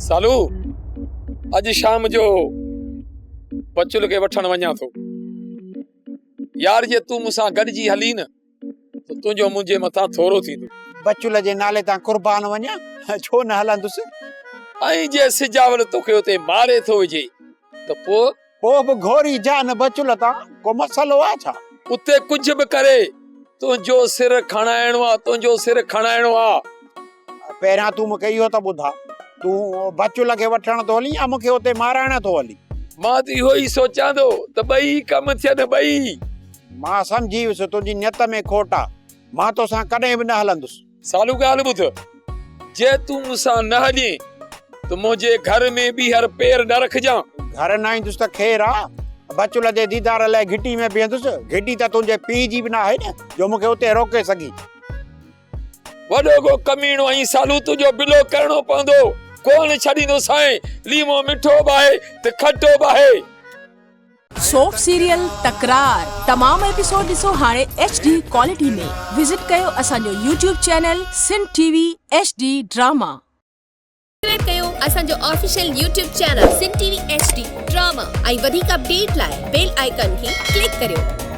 سالو، اڄ شام جو بچل کي وٺڻ وڃان ٿو. يار جي تون مون سان گڏجي هلين نه ته تنهنجو منهنجي مٿان ٿورو ٿيندو. بچل جي نالي تان قربان وڃان، ڇو نه هلندس. ۽ جي سجاول توکي اتي ماري ٿو وجهي ته پوء؟ پوء به گهوري جان بچل تان ڪو مسئلو آ ڇا؟ اتي ڪجهه به ڪري تنهنجو سر کڻائڻو آ، تنهنجو سر کڻائڻو آ. پهريان تون مون کي اهو ته ٻڌاء، تون بچل کي وٺڻ ٿو هلين يا مون کي اتي مارائڻ ٿو هلين؟ مان ته اهو ئي سوچيان ٿو ته ٻئي ڪم ٿين، ٻئي. مان سمجهي ويس تنهنجي نيت ۾ کوٽ آ، مان توسان ڪڏهن به نه هلندس. سالو ڳالهه ٻڌ، جي تون مون سان نه هلين ته منهنجي گهر ۾ ٻيهر پير نه رکجان. گهر نه ايندس ته خير آ، بچل جي ديدار لاء گهٽي ۾ بيهندس، گهٽي ته تنهنجي پيء جي به ناهي نه جو مون کي اتي روڪي سگهين. وڏو ڪو ڪميڻو آهين سالو، تنهنجو بلو ڪرڻو پوندو، ڪونه ڇڏيندوسانء، ليمو مٺو به آهي ته کٽو به آهي. سوپ سيريل تڪرار تمام ايپيسوڊ ڏسو هاڻي ايڇ ڊي ڪوالٽي ۾ وزٽ ڪيو اسان جو YouTube channel Sindh T V H D drama. Subscribe ڪيو اسان جو official YouTube channel Sindh T V H D drama ۽ وڌيڪ اپڊيٽ لاء بيل آئيڪان کي ڪلڪ ڪريو.